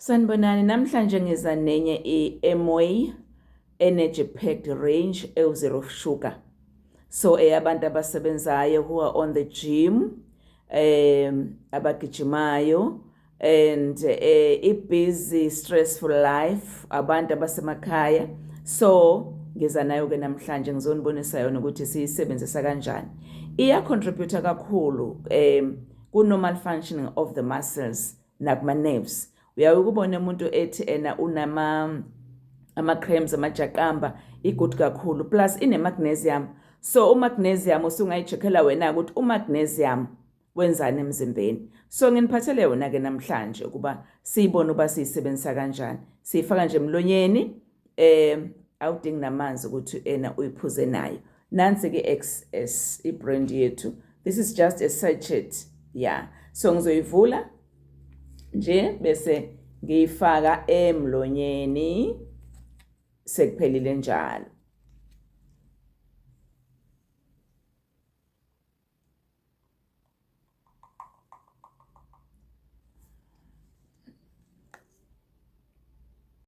Sanibonani, namhlanje ngiza nenye i-Amway Energy Packed Range ewu-zero sugar. So eyabantu abasebenzayo who are on the gym, abagijimayo and i-busy stressful life, abantu abasemakhaya. So ngiza nayo ke namhlanje, ngizonibonisa yona ukuthi siyisebenzisa kanjani. Iya contribute kakhulu ku normal functioning of the muscles nakuma nerves. Uyaye ukubona umuntu ethi ena unama ama-cramps, amajaqamba, i-good kakhulu. Plus ine-magnesium, so u-magnesium usungayi-check-ela wena ukuthi u-magnesium wenzani emzimbeni. So nginiphathele yona-ke namhlanje ukuba siyibone uba siyisebenzisa kanjani. Siyifaka nje emlonyeni, awudingi namanzi ukuthi ena uyiphuze nayo. Nansi-ke XS, i-brand yethu. This is just a sachet, yeah. So ngizoyivula nje bese ngiyifaka emlonyeni, sekuphelile njalo.